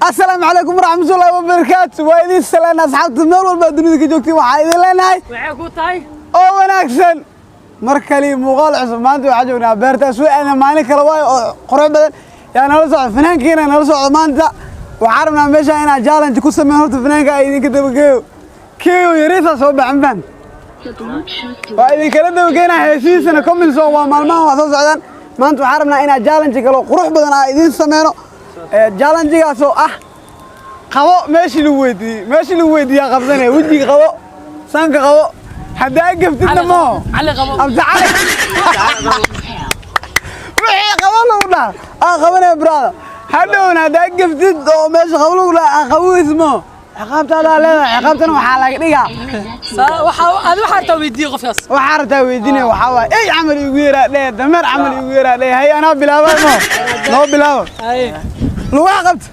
Asalaamu calaykum waraxmatullaahi wabarakaatu. Waa idin salaan, asxaabta meel walba dunida ka joogtiin. Waxaa idin leenahay waxay ku tahay oo wanaagsan mar kale muuqaal cusub. Maanta waxaa joognaa beerta soo aadna, maalin kale waayo oo qurux badan. Yaa nala socdo? Fanaankiina nala socdo. Maanta waxaan rabnaa meesha inaan challenge ku sameyn. Horta fanaanka ay idinka dabageeyo, keyo yariisa soo baxan faan waa idinkala dabageynaa. Heesihiisana coming soon waa, maalmahan waa soo socdaan. Maanta waxaan rabnaa inaan challenge kale oo qurux badan aan idiin sameyno, challengegaas oo ah qabo meeshii lagu weydiiyey. Meeshii lagu weydiiyaa qabsanaya. Wejiga qabo, sanka qabo, haddaa gaftidna moo. Cali qabo. Abdi Cali wixii qabo lagu dhaha aan qabanaya, brother. Hadhowna haddaa gaftid oo meesha qabo lagu dhaha aan qaboweysa moo, ciqaabtaadaa leedahay. Ciqaabtana waxaa laga dhigaa waxa aad waxa rabtaa weydiiyo qofkaas. Waxaa rabtaa weydiinaya. Waxaa waaye ey camal igu yeraa dheh, dameer camal igu yeraa dheh. Hay, anaa bilaabay moo, noo bilaabo. Ay. Lugaha qabta,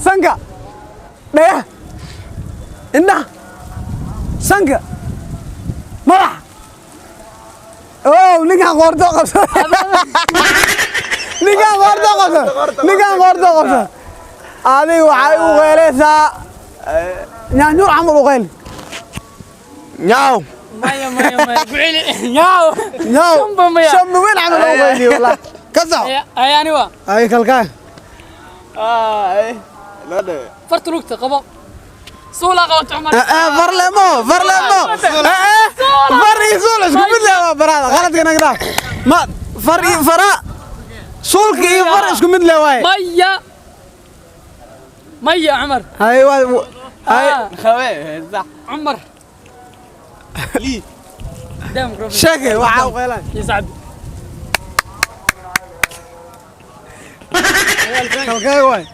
sanka, dhagaha, indhaha, sanka, madaxa. Oh, ninkaan qoorto qabsa, ninkaan qoorto qabsa, ninkaan qoorto qabsa. Adiga waxay u qeyleysaa nyaanyuur camal u qeyli. Nyaaw. Maya, maya, maya, ku celi yaaw. Nyaaw. Shamba maya. Shamba weyn camal u qeyliyo wallah ka soco. Ay, ani waa ay kalkaa. Farta lugta qabo, suula qabato, Cumar. Farlemo, farlemo, far iyo suul isku mid leh waa baraada. Qaladka naga dhaaf. Ma far iyo fara, suulka iyo far isku mid leh waaye. Maya, maya, Cumar. Hay waa hay. Cumar دام ميكروفون. Sheeke waxa u qeylaan. يسعد. Kalkaa waay.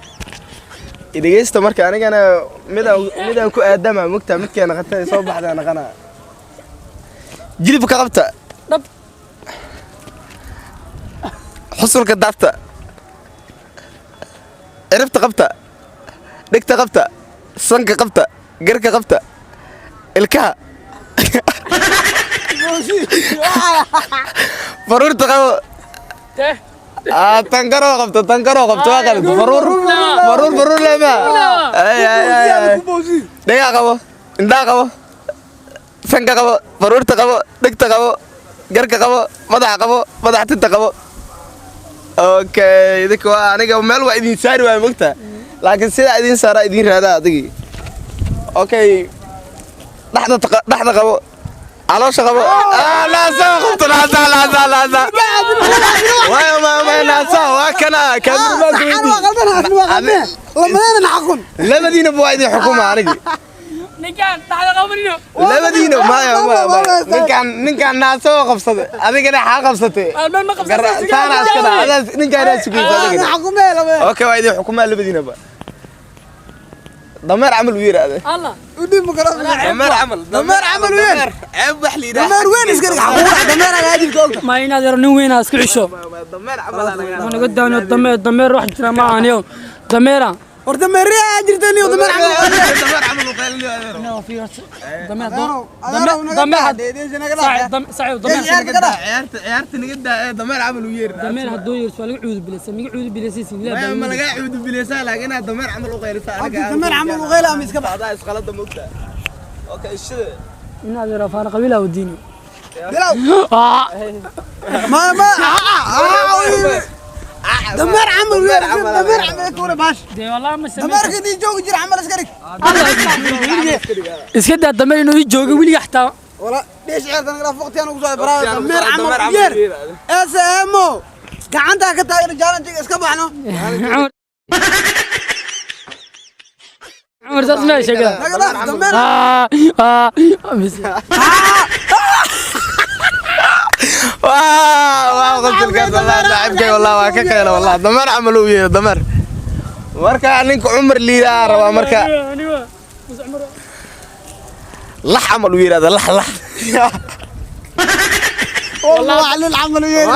Dhegeysta, marka anigana midaan ku aadama mugta midkeena qatay soo baxdaa naqana. Jilibka qabta. Dhab. Xusulka daafta, ciribta qabta, dhegta qabta, sanka qabta, garka qabta, ilkaha, faruurta qabo. Teh. Ah, tankaroo qabta, tankaroo qabta, waa qalad. Faruur, faruur, faruur lema. Ay ay ay ay. Dhagaa qabo, indhaha qabo, sanka qabo, faruurta qabo, dhegta qabo, garka qabo, madaxa qabo, madaxa tinta qabo. Okay, idinka waa aniga meel waa idin saari waaya mogta, laakiin sidaa idin saaraa idin raadaa adigii. Okay, dhexda dhexda qabo, caloosha qabo. Ah, naasa qabto, naasa, naasa, naasa. Waayo ma ma naasa waa kana kaamiramanka saxan waa qaldan, waa qaldan, lamadana xaqun. Labadiinaba waa idin xukuma anigi. Ninkaan dhaxda qabanino. Labadiina maya, maya, maya. Ninkaan naasa oo qabsaday, adigana xaa qabsatay? Meel ma qabsatay. Saana iska dhaa adaas, ninkaana sugaysa adigana. Xakumee lama. Okay, waa idin xukumaa labadiinaba. Dameer camal uu yiraahday. Allah. U dhib microphone. Dameer camal. Dameer camal u yeer. Ceeb wax la yidhaah. Dameer weyn iska dhig, xaquura dameer aad ogta. Ma inaad yaro nin weyn iska cisho. Dameer camal aa laga Ma naga daano dameer, dameer wax jira ma ahan dameera. War dameer aa jirta niyo, dameer camal. Dameer camal uu qaylinayo, adeero. Dameer. Dameer. Dameer saaxiib, dameer. Ciyaarta, ciyaarta naga daa ee dameer camal uu yeer. Dameer hadduu yeerso waa laga cuudu bilaysa, miga cuudu bilaysiisin. Maya, ma lagaa cuudu bilaysaa, laakiin inaad dameer camal u qaylisaa aniga. Dameer camal u qayla ama iska bax. Adaa isqalada mogta. Okay, ishida. Inaad yaro faara qabiila wadiini. Bilow. Ma dameer camal u yeer, dameer camal tuure baash. Dee wallahi ma samee. Dameerka intii joogi jira camal iska dhig. Iska daa dameer inuu ii joogo weliga xataa. Wala dhish ciyaarta naga waqti aan ugu soo baraada dameer camal u yeer. SMO gacanta ka taagan, challenge iska baxno. Cumar, Cumar, saas ma sheegada. Naga dhaaf dameer. Ah ah. Waa qosolkaas wallah, saaxiibkay wallah waa ka keena wallah. Dameer camal uu yeero dameer. Marka ninka Cumar liidaa rabaa, marka lax camal uu yiraahdo, lax, lax. والله على العمل u yeer.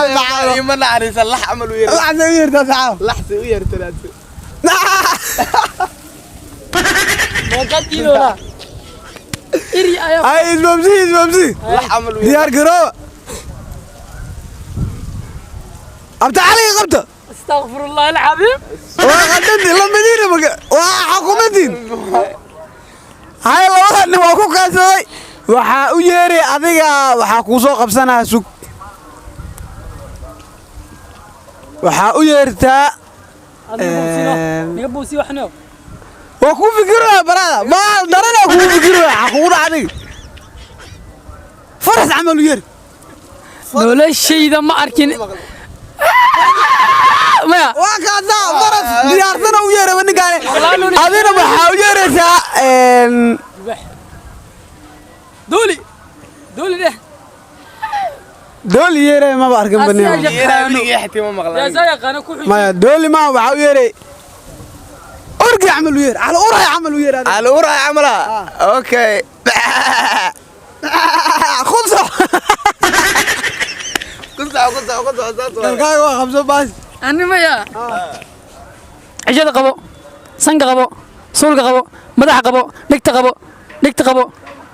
Ima naxariisa, lax camal uu yeero. Waxaad u yeertaa saxaab. Lax se u yeertanaadse. Iri ayaa. Ay, isbabsi, isbabsi. Lax camal uu yeero. Diyaar garooba. Abta Cali qabta. Astaqfirullah alcadiim. Waa qaldanti lama. Waa xukuumadin. Hay, labada nin waa ku kaadsaday. Waxaa u yeeray adiga, waxaa kuu soo qabsanaya. Sug, waxaa u yeertaa. Niga buusi waxno. Waa kuu fikiraya baraada, maal darana kuu fikiraya. Waxaa kugu dhaca adiga faras camal u yeer. Noloshayda ma arkin maya. Waa kaasaa faras diyaarsana u yeeraba ninkaani. Adina waxaa u yeeraysaa Dooli, dooli dheh. Dooli yeeray maba arkin banimo. Yaa saa yaqaano ku xuji. Maya, dooli maa, waxaa u yeeray orgi camal u yeer, cala uray camal u yeer adiga. Cala uray camala, okay. Khubso. Ku soco, ku soco, ku soco, saas waaye. Kalkaaga waa qabso baas. Ani maya, cishada qabo, sanka qabo, suulka qabo, madaxa qabo, dhegta qabo, dhegta qabo,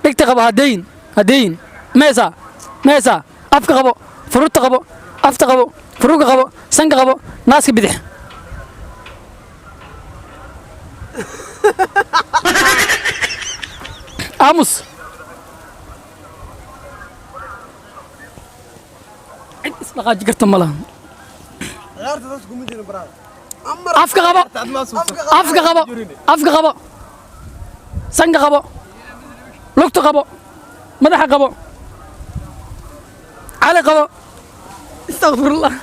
dhegta qabo, hadeyin, hadeyin, meesa, meesa, afka qabo, furuurta qabo, afta qabo, furuurka qabo, sanka qabo, naaska bidix. Aamus, cid isdhaqaaji karta ma laha. Ciyaarta dadku kuma jirin baraada. Afka qabo, afka qabo, afka qabo, sanka qabo, lugta qabo, madaxa qabo, cali qabo, istakfirullah,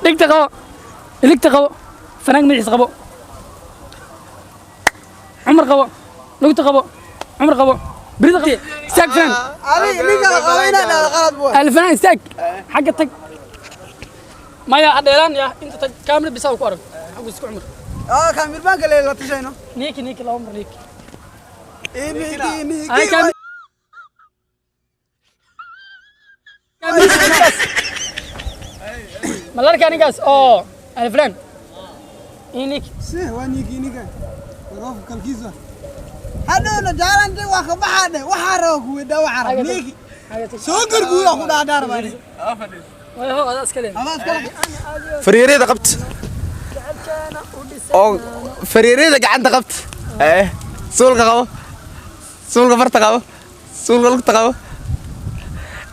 dhigta qabo, iligta qabo, fanaanka madaxiisa qabo, cumar qabo, lugta qabo, cumar qabo, birida qabo, istaag fanaan. Adiga ninka la qabo inaad dhahdo qalad buu. Alfanaan istaag, xagga tag, maya, adheeraan ya, inta tag, kaamira bisaa ku arag xaggu isku cumar. Oo kaamirbaanka le la tushayno. Niiki, niiki, laba mar niiki. Niiki, niiki. Ay, ma la arkaa ninkaas oo alflan inik? Si waa niiki ninka. Waroof kalkiisa. Hadhowna jaalante waa ka baxaa dhe. Waxaa raba ku wedaa, waxaa raba niiki. Soo garguura ku dhaadhaar baa dhe. Way ho, adaa iska leen. Adaa iskale. Fariirada qabta oo fariirada gacanta qabta, suulka qabo, suulka farta qabo, suulka lugta qabo,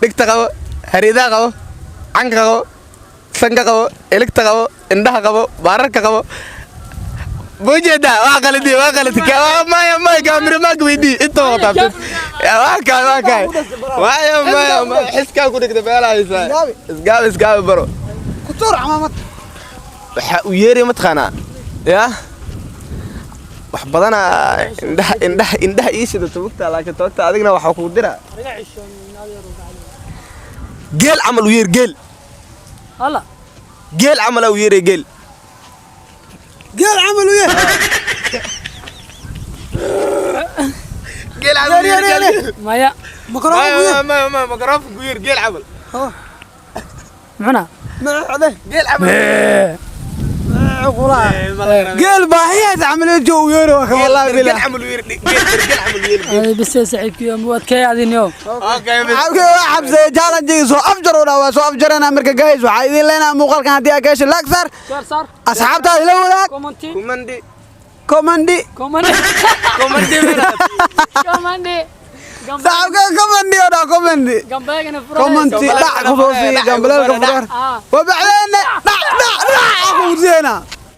dhigta qabo, hariidaha qabo, canka qabo, sanka qabo, iligta qabo, indhaha qabo, baararka qabo. Bujeeda waa qaladi, waa qaladi. Maya, maya, kaamiramaanka weydii inta waa taabtay. Waa kaay, waa kaay, maya, maya, maya, xiskaa ku dhigta meelaha haysaa. Isgaabi, isgaabi baro. Ku tuur camaamad. Waxaa u yeeray mataqaanaa yaa wax badanaa indhaha, indhaha, indhaha ii shida tubugta, laakiin toogta adigna waxaa kugu diraa geel camal u yeer, geel. Hala. Geel camal u yeeray, geel. Geel camal u yeer. Geel camal u yeer, geel. Maya. Makrofoon ku yeer. Maya, maya, makrofoon ku yeer, geel camal. Muxuna? Magacde. Geel camal. Geel baahiyaas camal joog u yeer waa ka wallahi geel bilaa. Camal u yeer, geel, geel camal u yeer, geel. Bise saaxiibkii ama adkeey adinyo. Okay, bis. Waxaa waa xabsay challenge soo afjar oo waa soo afjarana. Marka guys, waxaa idin leenahay muuqaalkan haddii aad ka heshay like saar, share saar, asxaabtaada la wadaag, commenti, kumandi, commenti, commenti, kumandi. Commenti. Saxabka commenti oo dhaa commenti. Gambeegana fura. Commenti dhac ku soo sii, gambaleelka furaar. Wabacdeena dhac dhac dhac ku siina.